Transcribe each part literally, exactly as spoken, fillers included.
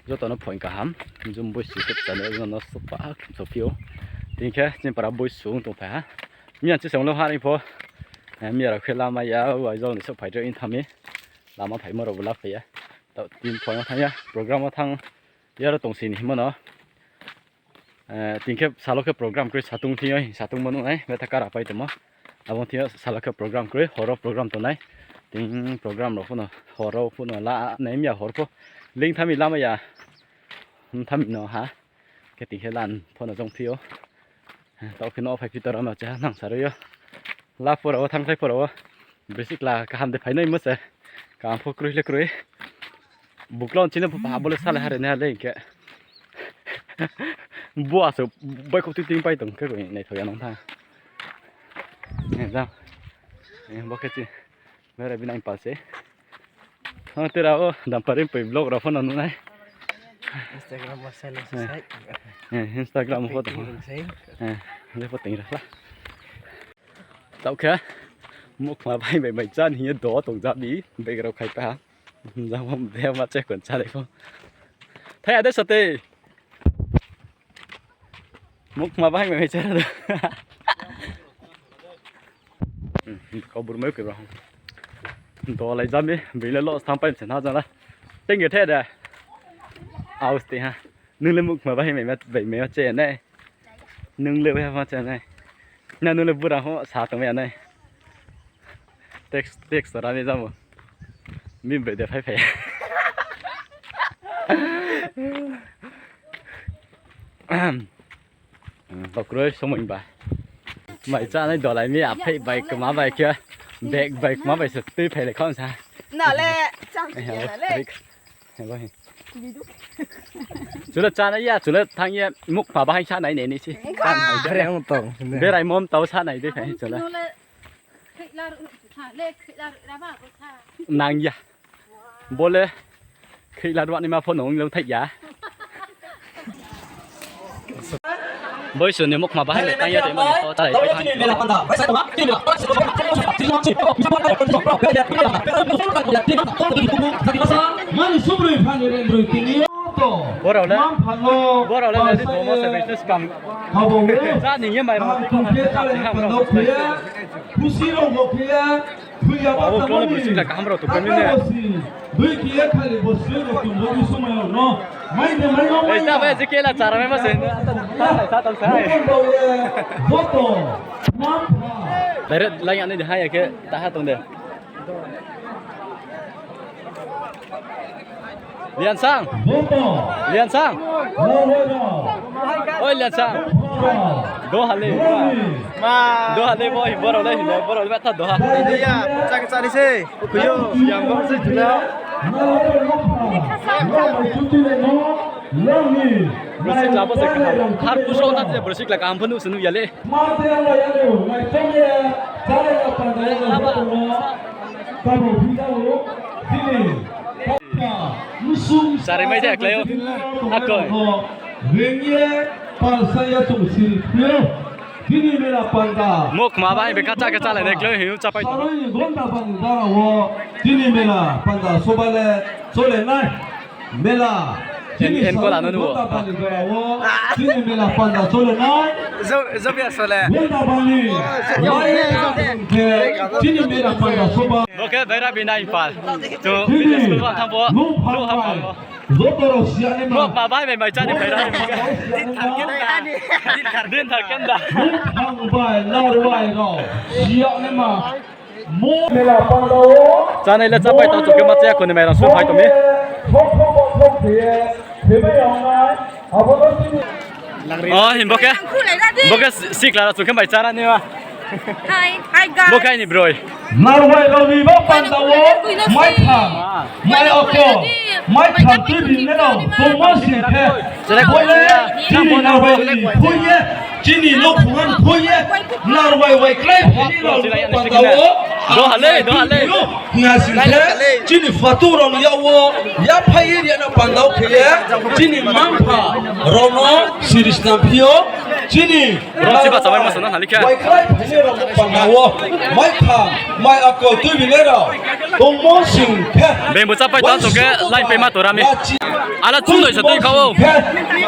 Joto no phoing kaham, Jum Boisu YouTube channel no no sopa khlum sophi ou. Tini khe chini para boisu ong tongphai ha. Miya chisa ong le ha ri pho. Eh, miya rao khe lama ya, wa jao ni sophai dro in thami. Lama phaimo rao bo la phai ya. Tao tin phoing o thanng ya, program o thanng ya ro tong si ni himo no. Eh, tini khe salo khe program kroi satung thing yo, satung mo nuh nai, betha kara pai tongmo. Abo thing yo salo khe program kroi, hor o program tongnai. Tini program rao phuno, hor o phuno la nai miya hor pho. Ling thami lama ya. Thami no ha. Khe tini khe lan phono jong phi ou. Tao khe no phai phi toro no cha nang sarui yo. La pora wo thanngkhlai pora wo. Brisikla kaham de phainai mo se. Kaham pho kroi le kroi. Bukla chini pha bo le sale hare ne le hing khe. Bo asuh baihkhouh tui tui pai tong khe koi naithao ya nang tha. Jang. Bo khe chi. Bera bini ang pal se. Ang tera o dampari poi vlog rao pho no nuh nai. Instagram wo selo se sai. Eh, Instagram pho tong. Eh, le pho tong ra la. Tao khe. Mukma bai bai bai chan hing ye do tong ja bi. Bag rao khai pa ha. Jang bo de ma che kon cha le pho. Thai ade sate. Mukma bahai mai mai chara do. Kau bur mai keba. Dolai jami, bile lo stang pai mse na jala. Tengge the da. Aus te ha. Nung le mukma bahai mai mai mai che nai. Nung le bahai ma che nai. Na nung le bura ho sa tong ya nai. Text, text to rami jamo. Bini bai de phai phai. Bakroi somoi ba. Mai chánai dolai mi aphai bai kma bai khe. Bag bai kma bai se tui phai le khon sa. Na le, chang si na le. Chule chánai ya, chule thanng ye mukma bahai sa nai nai ni si. Berai mom tau sa nai de phai chule. Nang ya. Bo le kheihla ruanaima pho nung le thai ya. Boisu ni mukma bahai le tang ya de mani pho chálai tui thanng. Borao le, borao le nadi bomo se business kam. Chá ni ye mai rao. Khusi rao bo khe ya, khui ya ba tamo ni. Kaham rao tu kami ne. Dui khe ya khali bo sui rao tu bo ni somoi rao no. Mai de mai no mai. Esta bai jikela chara mai ma se. Sa tong sa. Bo ye, bo to. Direct lai ani de ha ya khe ta ha tong de. Liansang. Liansang. Oi, Liansang. Doha le. Doha le, bo, borao le, borao le, ta doha. Ya, chak chani se. Kuyo, yang bo se chuna. Borsi chla bo se kaham. Har puso na je borsi chla kaham phanu sunu ya le. Chari mai de klai o. Akoi. Ring ye palsa ya chung siri khe. Tini mela panda. Mukma bahai bai khe chá khe chálai nai klai hing ye chápai tong. Saroi ni gonda bani dara wo tini mela panda soba le chole nai. Mela. Tini en, en kola no nubo. Tini mela panda chole nai. Zobia sole. Tini mela panda soba. Bo khe Baira Bina Imphal. Chung Bina school wa thang bo. Joto rao siya ni ma. Bo ba bai bai mai chani Baira. Din thar kenda. Din thar kenda. Thang bai lar bai rao siya ni ma. Chánai le chápai tang, chung khe ma chaya kho ni mairang sung phai tong mi. O, hin bo khe, bo khe sikla rao chung khe mai chára ni ma. Bo khe aini broi. Narwai rao ni bo panda wo mai tham, mai oko, mai tham tui bini rao tongmo sing khe. Bo le chini narwai ni khui ye, chini nouhkhong ni khui ye, narwai wai klái phai ni rao ni panda wo. Doha le, doha le. Hing ha sing khe, chini phatung rao ni yak wo, yaphai ye ri ya no panda wo khe ye, chini mma-mpha rao no siri snam phi ou. Chini Rongsi ba chabai ma sona nali khe. Waikhlai phainai rao panda wo, mai kham, mai akol tuibi nai rao tongmo sing khe. Beng bo chapai tong khe line pai ma tora mi. Ala chung noi sa tui kha ou.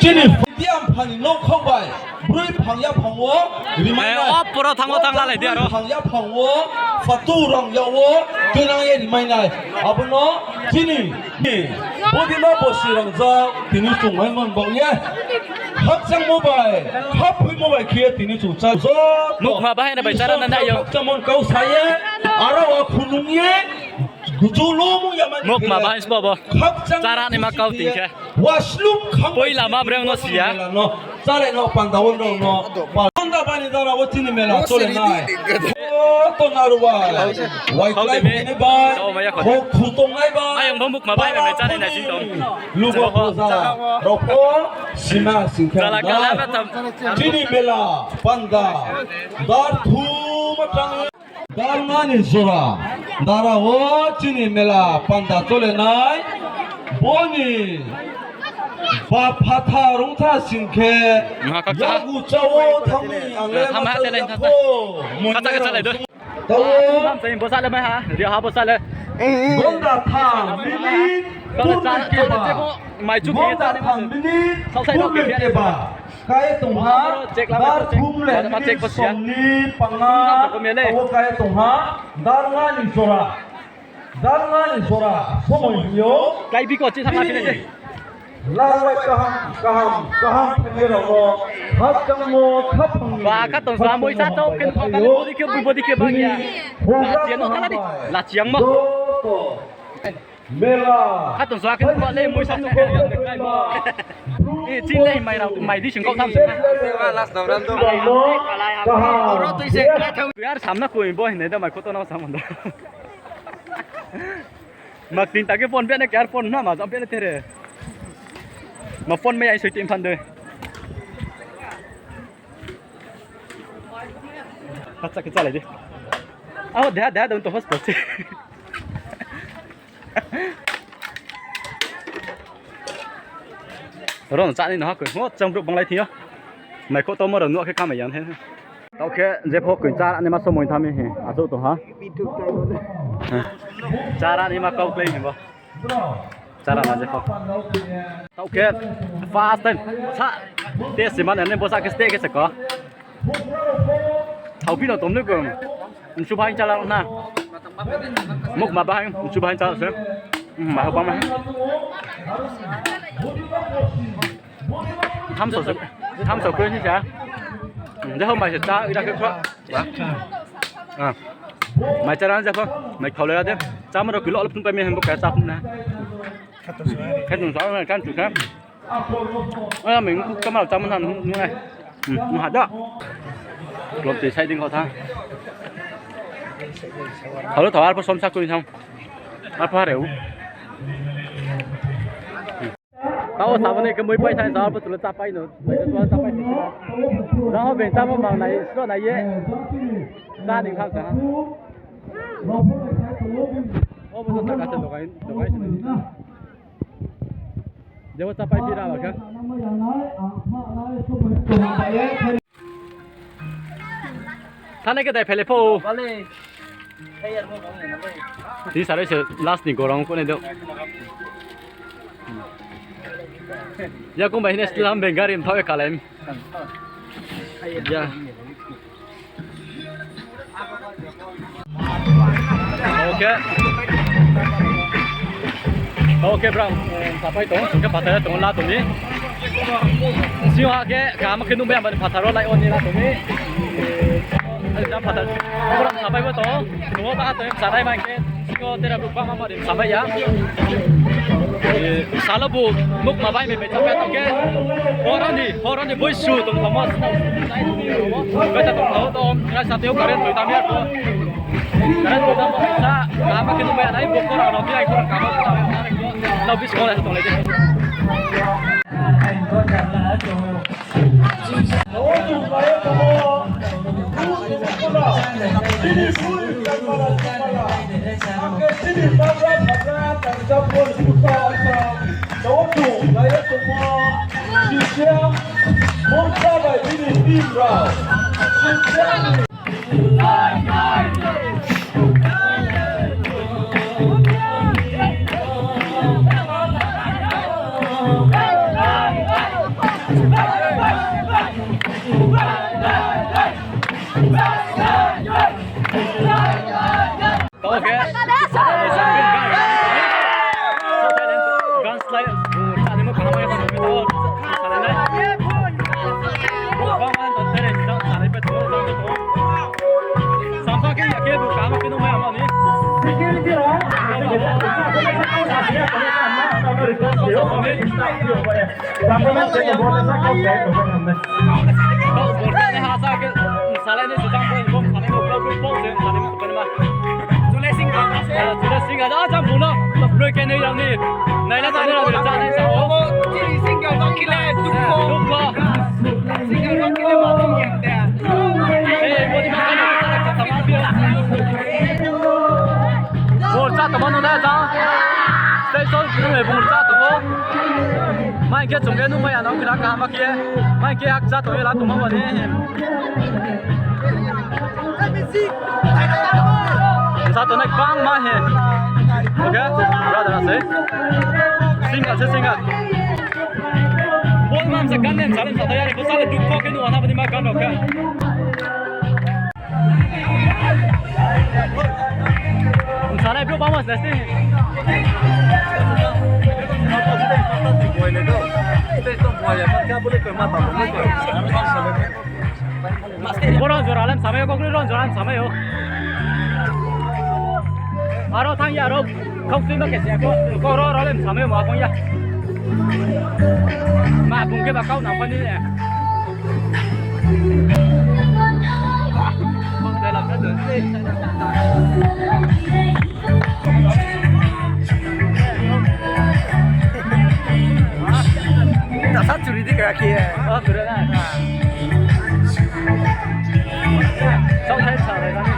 Chini diam phani nouhkhong bai, broi phang yaphang wo rimai nai. O poro thango thang lalai di aro. Broi phang yaphang wo, phatu rang ya wo, tuinang ye rimai nai. Abo no chini, bodima bosi rang ja, tini chung mai man bang ye. Khakchangmo bai, khaphoimo bai khe tini chung chá. Joto Mukma bahai na bai chara na nai yo. Khakchangmo kau sa ye, aro wo khunung ye, gujulung ya mani Mukma khe bahai sbo bo. Khakchang chara ni ma kau ting khe. Wasluk khang Poila ma breng no si ya. Mela no, chale no, panda wo no no. Panda bani dara wo chini mela chole nai. Joto naru bai. Waikhlai bini bai. Hok khutong nai bai. Ayang bo Mukma bahai na chani na sing tong. Lugo poza rao pho sima sing khe. Chini mela panda dar thuma tang. Darnga ni jora, dara wo chini mela panda chole nai. Boni ba phatha rungtha sing khe, yagu chá wo thang ni ang le ma chá ya pho. Tao wo. Bo sa le mai ha, ri ha bo sa le. Gonda tham bini, gonda tham bini, kurnoi keba. Kai tong ha, dar thum le minute som ni panga, tao wo kai tong ha, darnga ni jora. Darnga ni jora, somoi hing yo. Kai bi ko chi thang ha. Chini, larwai kaham, kaham, kaham phainai rao no, khakchangmo, khaphang ni, ba kha tong sa, moi sa tau khe, bodi khe, bodi khe bang ya. Lachi yang no kala di, lachi yang mo. Joto. Mela. Khatong sa khe ba le moi sa khe. Eh, chini le mai rao, mai di sing kau tham sa. Yar samna koi bo hinai da mai khoto na samon da. Mak tin ta khe phone be ne kar phone na ma jam be ne tere. Ma phone mai ai soi tin phan de. Khatsa khe chalai di. Abo deha deha dong to hotspot se. Ron chani no ha koi. Mo chang brouh banglai thing yo. Mai khoto mo rao nuh khe kamai yang he. Tao khe jepho koi chara ni ma somoi thami he. Achouh tong ha. Chara ni ma kau klai ni bo. Chara ma jepho. Tao khe first time sa te siman ani bo sa khe ste khe se ko. Thao phi no tom ni ko. Nsu bhai chala na. Mukma bhai, nsu bhai chala se. Ma ho pa ma. Thamso se, thamso khe ni sa. Jepho mai se cha ira khe kho. Mai chara jepho, mai thao le ya de. Chámo rao kilo alop phung pai mi hembo kaya chá phung na. Khe chung sa na kan chu kha. Aya ming ku kamar chámo na nu nai. Nu ha da. Klop ti sai ding kho tha. Thao le thao arpho som sa koi thang. Arpho ha reu. Tao sabo ni khe moi pai thai sa, arpho chulo chápai no, bai chulo chápai no. Jang ho beng chámo mang nai, sro nai ye. Chá ni kham sa ha. O bo sa ka se dokai, dokai se. Jebo chápai phi ra ba khe. Thanai khe dai phai le pho. Tini sarai se last ni gorong ko nai do. Ya kong bai hine slam beng gari mthao e kalai. Ya. Okay. Okay, brang, eh, sapai tong, sungke phathar tong la tong ni. Sio ha khe, kaham khe nung bai ang bani phathar ro lai on ni la tong ni. Eh, jang phathar, brang sapai bo tong, nung ba tong, sarai bai khe, sio tera buk ba ma ma ri sapai ya. Eh, salo bu, nuk ma bai me me sapai tong khe, horoni, horoni bui su tong tong mo. Bai ta tong tong, tong, ngai sa teo karen tui tam ya ko. Karen tui tam mo, sa, kaham khe nung bai anai, buk ko rao rao ti ai ko rao kaham, sa, nau bis ko lai tong lai de. Bung rcha tongmo nung le jang. Station nung le bung rcha tong ou. Mai khe chung khe nung mai ya no kira kaham khe. Mai khe hakcha tong ye la tongma mani. Sa tongnai bangma he. Okay, brother ase. Singer se singer. Bol mam se gan nem salem sa tayari, bo sale dukho khe nu ana bani ma gan rok khe. Salai bro, vamos, desde. Bo ron jora lem samai, kokri ron jora lem samai o. Aro thang ya ro, kau tui ma khe se ko, ko ro ro lem samai ma kong ya. Ma bung khe ba kau nang pani le. Nasa churi di kra khe. Oh, churi na. Song thai sa rai na ni.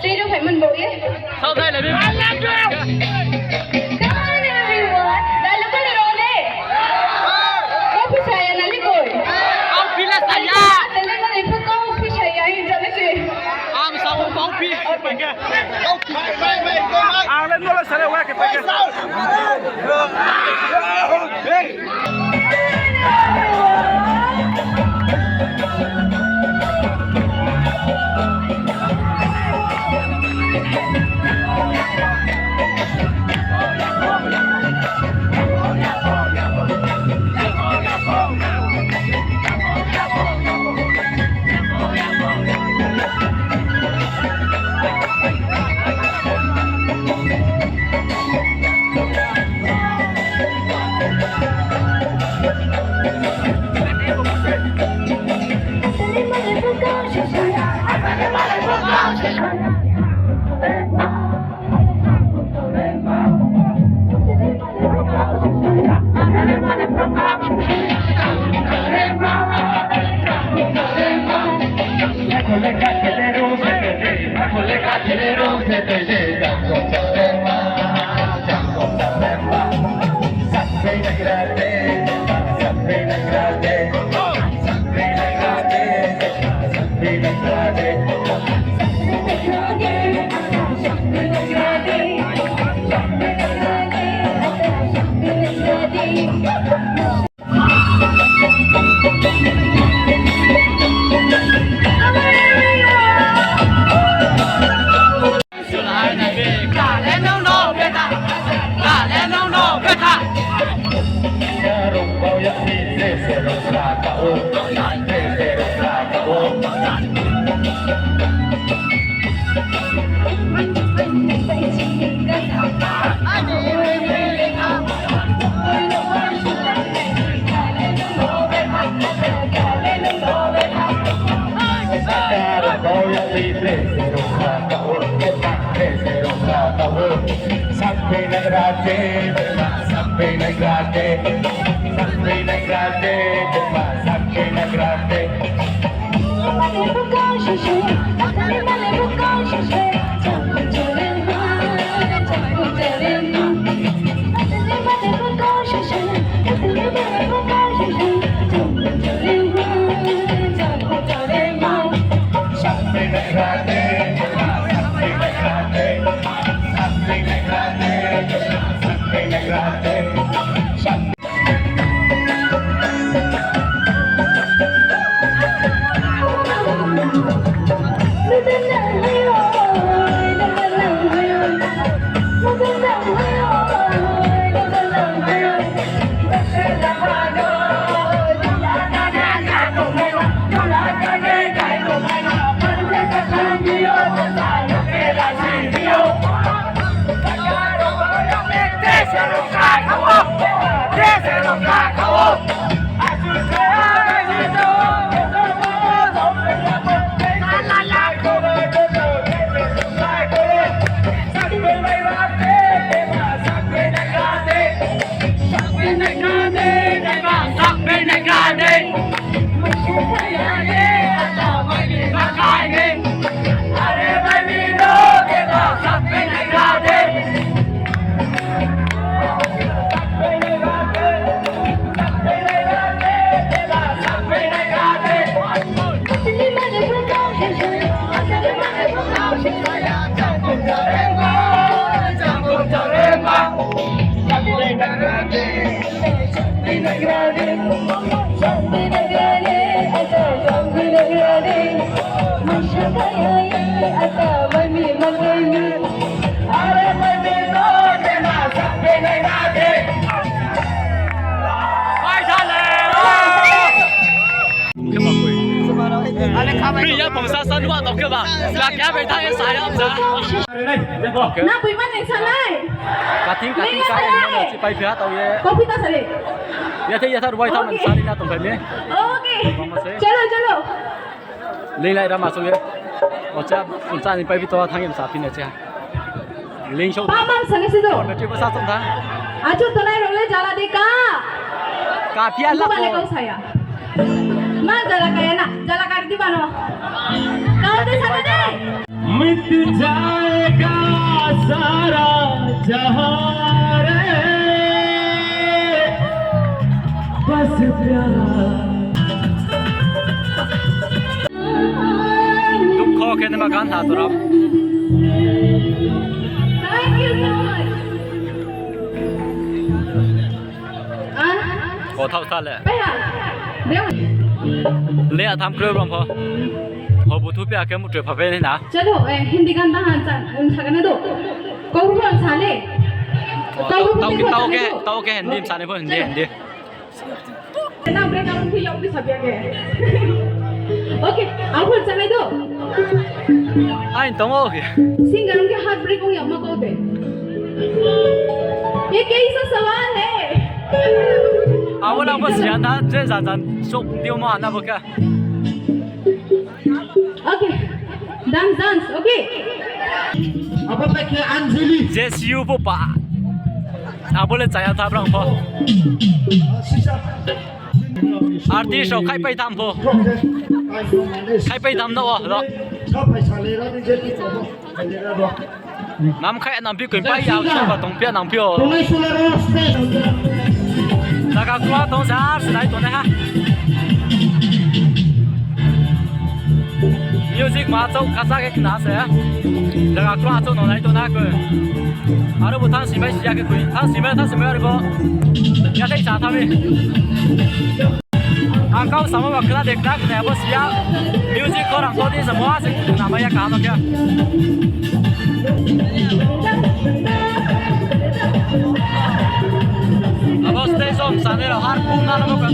Stage o phaimani bo ye. Come on, everyone. Dai lo kani rao ne. Kau phi sa ya na ni koi. Kau phi la sa ya. Tele mani pho kau phi sa ya hin jana se. Ang sa o kau phi. Ang le no la sa le wa ke pa ke. Ri ya pongsa sa nuh tong khe ba. Ga khe bai thanng ye sa ya sa. Na bui ma nai sa nai. Kathing, kathing sa nai. Chipai phi ha tau ye. Kopi ta sa le. Ya the ya tha ruai tha man sa ni na tong phai mi. Okay. Chalo, chalo. Lei lai rama song ye. Ocha, pungsa ni pai bi to thang ye sa phi na cha. Lei so. Pamam sa le si do. Beti ba sa tong tha. Achu tongnai rao le jala de ka. Ka phi ya la ko. Ba le kau sa ya. Ma jala ka ya na, jala ka di ba no. Kau de sa de. जाएगा सारा जहां रे, बस प्यार। Dukho khe naima gan ha toram. Thank you so much. Ko thao tha le. Le a tham kroi brom pho. Ho bu thu pia khe mu troi pha pe ni na. Chalo, eh, Hindi gan ba han chan, um, sa kana do. Kau ru sa le. Kau ru tau ke, tau ke, tau ke Hindi sa ni pho Hindi, Hindi. Na break up phi yau phi sa pia ke. Okay, ang pho sa nai do. Ai, tong o. Singer ke heartbreak ong yama kau de. Ye kaisa sawal hai. Abo na bo siya na, je jan jan sok dio ma na bo ka. Okay. Dance, dance, okay. Abo pai khe Anjali. Je siu bo pa. Abo le chaya tha brang pho. Sisa. Artist rao khai pai tham pho. Khai pai tham no o, lo. Nam khai nam pi koi pai ya, sa ba tong pia nam pi o. Jaga kua tong sa, ar sinai tong nai ha. Music ma chouh kasa khe khna se. Jaga kua chouh no nai tong na khe. Aro bo thang simai siya khe koi. Thang simai, thang simai aro bo. Ya thai sa thami. Ang kau samo ba khna de khna khna bo siya. Music khorang to di samo se khna mai ya kaham khe. Abo stage om sani rao har kung na lamo ka.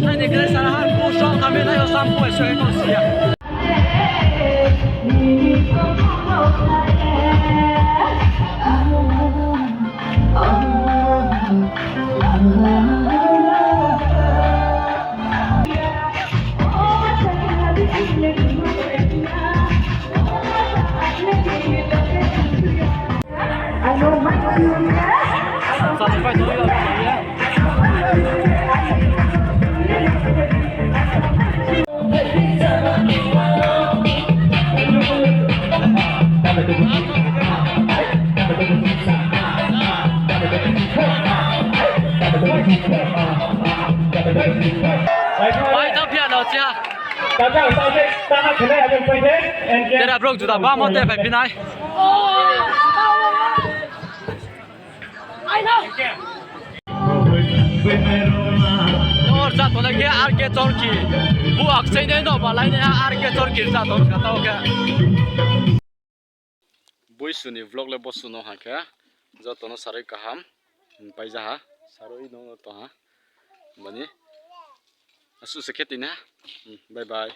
Nai ni kre sana har kung song kami nai o sam kung ai so khe kau siya. Bai tang phi ya no cha. Tera brok juda ba mo te phai phi nai. Nor ja tongnai khe R K Chorki. Bu aksai nai no balai nai ha R K Chorki ja tong kha tao khe. Boisu ni vlog le bosu no ha khe. Joto no sarui kaham. Pai ja ha. Sarui no no tong ha. Bani. Asuh se khe tini ha. Bye bye.